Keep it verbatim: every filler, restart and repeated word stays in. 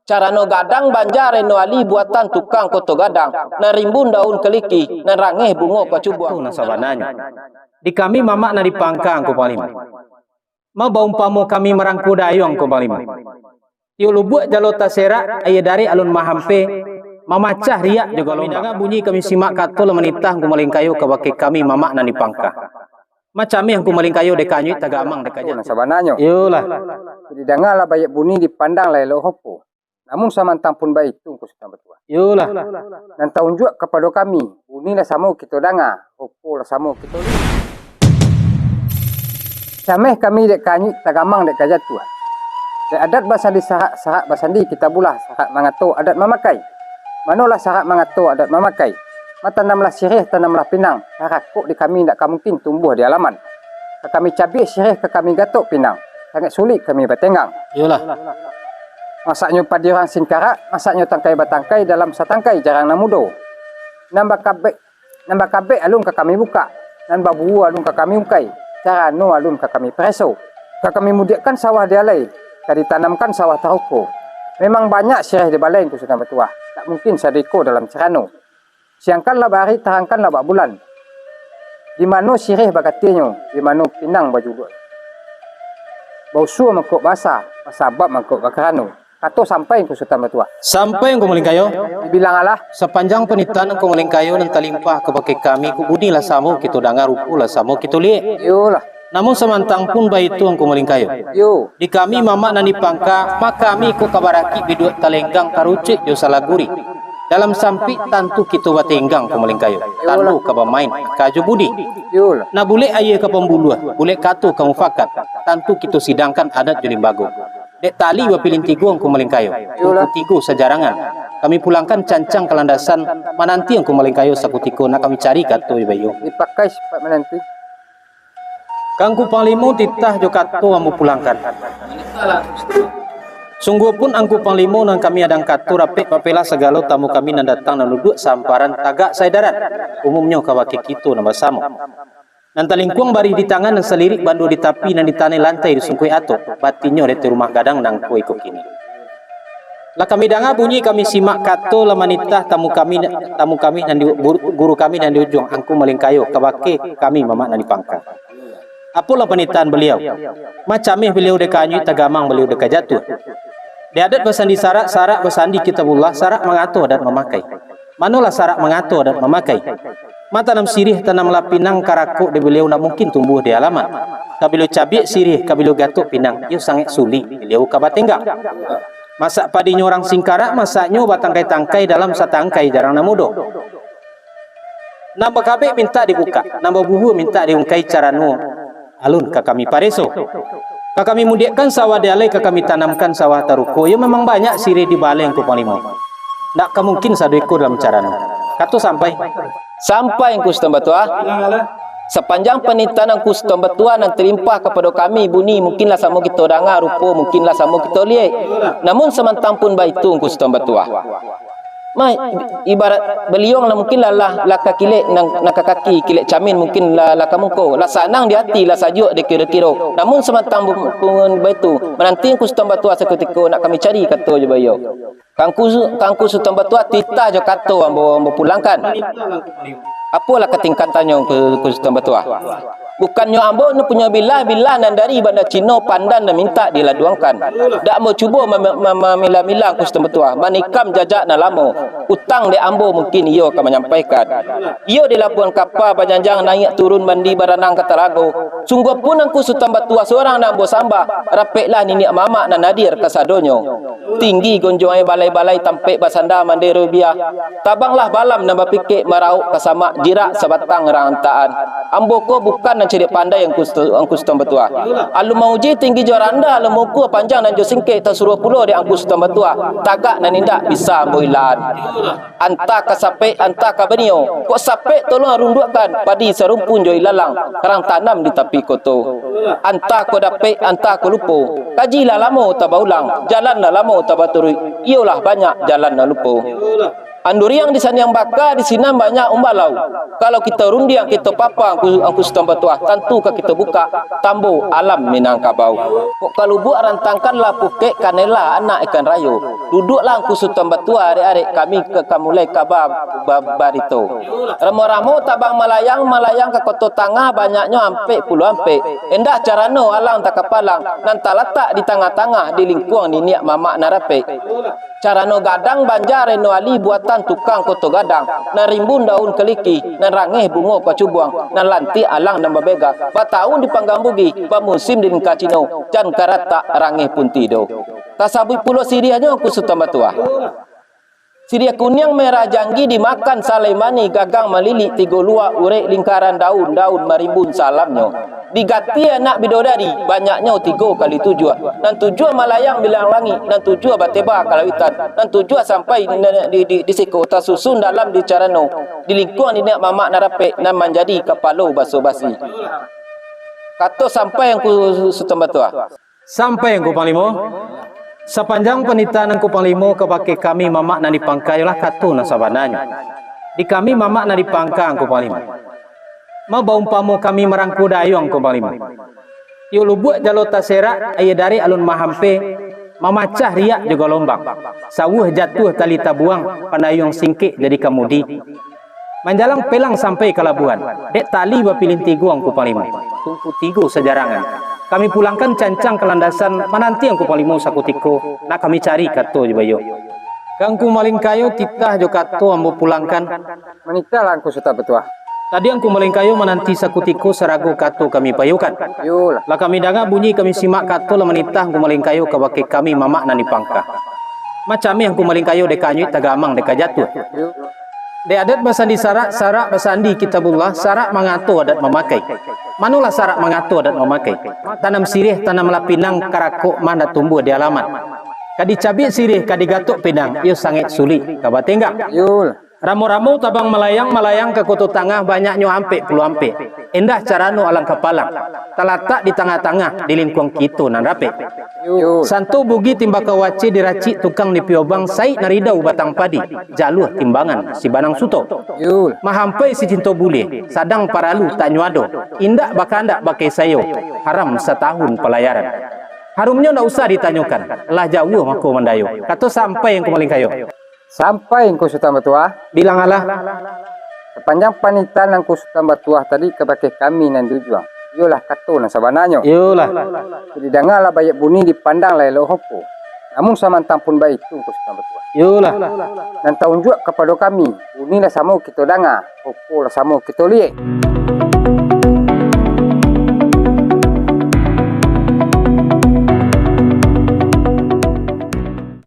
Carano gadang banja reno ali buatan tukang Koto Gadang, nan rimbun daun kaliki, nan rangeh bungo kacubuang. Tu nan sabananyo. Di kami mamak nan di pangka, Angku Panglimo. Ma baumpamo kami marangko dayuang, Angku Panglimo. Tiok lubuak jalo taserak, aia darek alun mahampe, mamacah riak jo galombang. Kami danga bunyi, kami simak kato lah manitah Angku Malingkayo kabake kami mamak nan di pangka. Macameh Angku Malingkayo dek kanyuik tagamang dek kajatuah. Nan sabananyo. Iyolah. Didanga lah baiak bunyi, dipandang lah elok rupo. Namun samantang pun baitu, Angku Sutan Batuah. Iyolah. Nan taunjuak kapado kami, bunyi lah samo kito danga, rupo lah samo kito liek. Cameh kami dek kanyuik tagamang dek kajatuah. Dek adat basandi sarak, sarak basandi kitabullah, sarak mangato adat mamakai. Manolah sarak mangato adat mamakai. Ma tanamlah siriah, tanamlah pinang, karakok di kami indak ka mungkin tumbuah di alaman. Ka kami cabiak siriah, ka kami gatok pinang, sangaik sulik kami batenggang. Iyolah. Masaknyo padi urang singkarak, masaknyo tangkai batangkai dalam satangkai jarang nan mudo. Nan bakabek, nan bakabek alun ka kami bukak, nan babuo alun ka kami ungkai, carano alun ka kami pareso. Ka kami mudiakkan sawah di alai, ka ditanamkan sawah taruko. Memang banyak siriah di balai, Angku Sutan Batuah, tak mungkin sado iko dalam carano. Siangkan lah bahari, tarangkan lah bak bulan. Di mano siriah bagatinyo, di mano pinang bajuluak. Bausua mangkok basa, basabab mangkok bakarano. Kato sampai, Angku Sutan Batuah. Sampai, Angku Malingkayo. Dibilang alah. Sapanjang panitahan Angku Malingkayo nan talimpah kabake kami, ko bunyi lah samo kito danga, rupo lah samo kito liek. Iyolah. Namun samantang pun baitu, Angku Malingkayo. Yo. Di kami mamak nan di pangka, ma kami ko ka barakik biduak talenggang, karucuik jo salaguri. Dalam sampik tantu kito batenggang, Angku Malingkayo. Iyolah. Tando ka bamain, aka jo budi. Iyolah. Nah, bulek aia ka pambuluah, bulek kato ka mufakat, tantu kito sidangkan adat jo limbago. Dek tali bapilin tigo, Angku Malingkayo. Iyolah. Angku tigo sajarangan. Kami pulangkan cancang ka landasan, mananti Angku Malingkayo sakutiko, nak kami cari kato jo baiyo. Dipakai sipaik mananti. Ka Angku Panglimo titah jo kato ambo pulangkan. Sungguahpun Angku Panglimo nan kami adang kato, rapek papelah sagalo tamu kami nan datang nan duduak saamparan tagak saedaran. Umumnyo kabake kito nan basamo. Nan talingkuang barih di tangan, nan salirik bando di tapi, nan ditanai lantai di sungkuik atok, batinnyo dek rumah gadang nangko iko kini. Lah kami danga bunyi, kami simak kato lah manitah tamu kami, tamu kami nan di, guru, guru kami nan di ujuang, Angku Malingkayo, kabake kami mamak nan di pangka. Apolah panitahan baliau? Ma cameh baliau dek ka anyuik, tagamang baliau dek ka jatuah. Di adat basandi sarak, sarak basandi kitabullah, sarak mangato adat mamakai. Manolah sarak mangato adat mamakai? Ma tanam siriah, tanamlah pinang, karakok di baliau ndak mungkin tumbuah di alaman. Ka baliau cabiak siriah, ka baliau gatok pinang, iyo sangaik sulik baliau ka batenggang. Masak padinyo urang singkarak, masaknyo batangkai-tangkai dalam satangkai jarang nan mudo. Nan bakabek mintak dibukak, nan babuhua mintak diungkai, carano alun ka kami pareso. Ka kami mudiakkan sawah di alai, ka kami tanamkan sawah taruko, iyo memang banyak siriah di balai Angku Panglimo. Ndak ka mungkin sado iko dalam carano. Kato sampai. Sampai, Angku Sutan Batuah. Sapanjang panitahan Angku Sutan Batuah nan talimpah kapado kami, bunyi mungkinlah samo kito danga, rupo mungkinlah samo kito liek. Namun samantang pun baitu, Angku Sutan Batuah. Ma, ibarat baliuang lah mungkin lah, lah, lah ka kilek nan, nan ka kaki, kilek camin mungkin lah, lah ka muko, lah sanang di ati, lah sajuak dikiro-kiro. Namun samantang bu-, pun baitu, mananti Angku Sutan Batuah sakutiko, nak kami cari kato jo baiyo. Ka Angku Su-, ka Angku Sutan Batuah titah jo kato ambo, ambo pulangkan. Apolah katingkatannyo, Angku, Angku Sutan Batuah? Bukannyo ambo nan punyo bilah, bilah nan dari banda Cino, pandan nan mintak diladuangkan. Dak ambo cubo ma-, ma-, ma-, mamilah-milah, Angku Sutan Batuah, manikam jajak nan lamo. Utang dek ambo mungkin iyo ka manyampaikan. Iyo di labuah kapa bajanjang, naiak turun mandi baranang ka talago. Sungguahpun Angku Sutan Batuah surang nan ambo sambah, rapeklah niniak mamak nan hadir kasadonyo. Tinggi gonjong e balai-balai, tampek basanda mandai rubiah. Tabanglah balam nan bapikek, marauk ka samak, jirak sabatang rantaan. Ambo ko bukan nan cadiak pandai, Angku Sutan, Angku Sutan Batuah. Alun mauji tinggi jo randah, alun maukur panjang nan jo singkek, tasuruah pulo dek Angku Sutan Batuah, tagak nan indak bisa ambo ilaan. Antah ka sapek, antah ka banio. Kok sapek tolong runduakkan, padi sarumpun jo ilalang, rang tanam di tapi koto. Antah ko dapek, antah ko lupo. Kaji lah lamo tabaulang, jalan lah lamo tabaturuik, iyolah banyak jalan nan lupo. Anduriang di saniang baka, di sinan banyak umbalau. Kalau kito rundiang, kito papang, angku, angku Sutan Batuah, tantu ka kito bukak tambo alam Minangkabau. Kok ka lubuak rantangkan lah pukek kanela anak ikan rayo. Duduaklah angku Sutan Batuah, arek-arek kami ka, ka mulai kaba ba-, barito. Ramo-ramo tabang malayang, malayang ka Koto Tangah, banyaknyo ampek puluah ampek. Endah carano alang takapalang, nan talatak di tangah-tangah, di lingkuang niniak mamak nan rapek. Carano gadang banja Reno Ali buatan tukang Koto Gadang, nan rimbun daun kaliki, nan rangeh bungo kacubuang, nan lantiak alang nan babega, bataun di panggang bugi, bamusim di lingka Cino, jan karatak rangeh punti do. Tasabuik pulo siriahnyo, angku Sutan Batuah. Siriah kuniang merah janggi dimakan salai manih, gagang malilik tigo luak, urek lingkaran daun-daun marimbun salamnyo. Digati anak bidodari, banyaknyo tigo kali tujuah. Nan tujuah malayang bilang langik, nan tujuah bateba ka lautan, nan tujuah sampai di, di, di, di siko tasusun dalam di carano, di lingkuang niniak mamak nan rapek, nan manjadi kapalo baso basi. Kato sampai, angku Sutan Batuah. Sampai, angku Panglimo. Sapanjang panitahan angku Panglimo kabake kami mamak nan di pangka, iyolah kato nan sabananyo. Di kami mamak nan di pangka, angku Panglimo. Ma baumpamo kami marangko dayuang, angku Panglimo. Tiok lubuak jalo taserak, aia darek alun mahampe, mamacah riak jo galombang. Sawuah jatuah tali tabuang, pandayuang singkek jadi kamudi. Manjalang pelang sampai ka labuahan, dek tali bapilin tigo, angku Panglimo. Tumpu tigo sajarangan. Kami pulangkan cancang ka landasan, mananti angku Panglimo sakutiko, nak kami cari kato jo baiyo. Ka angku Malingkayo titah jo kato ambo pulangkan. Manitahlah angku Sutan Batuah. Tadi angku Malingkayo mananti sakutiko sarago kato kami payokan. Iyolah. Lah kami danga bunyi, kami simak kato lah manitah angku Malingkayo kabake kami mamak nan di pangka. Macam meh angku Malingkayo dek anyuik tagamang dek jatuah. Iyo. Dek adat basandi sarak, sarak basandi Kitabullah, sarak mangato adat mamakai. Manolah sarak mangato adat mamakai? Tanam siriah, tanamlah pinang, karakok mah ndak tumbuah di alaman. Ka dicabiak siriah, ka digatok pinang, iyo sangaik sulik ka batenggang. Iyolah. Ramo-ramo tabang malayang, malayang ka Koto Tangah, banyaknyo ampek puluah ampek. Endah carano alang kapalang, talatak di tangah-tangah, di lingkuang kito nan rapek. Yo. Santo bugi timbakau aceh, diracik tukang di piobang, saik nan ridau batang padi, jaluah timbangan si Banang Suto. Yo. Mahampai si Cinto Buliah, sadang paralu tanyo ado, indak bakandak bakai sayo, haram satahun palayaran. Harumnyo ndak usah ditanyokan, lah jauah mako mandayo. Kato sampai angku Malingkayo. Sampai angku Sutan Batuah. Bilang alah. Sapanjang panitahan angku Sutan Batuah tadi kabake kami nan di ujuang, iyolah kato nan sabananyo. Iyolah. Didanga lah baiak bunyi, dipandang lah elok hopo. Namun samantang pun baitu angku Sutan Batuah. Iyolah. Nan taunjuak kapado kami, bunyi lah samo kito danga, hopo lah samo kito liek.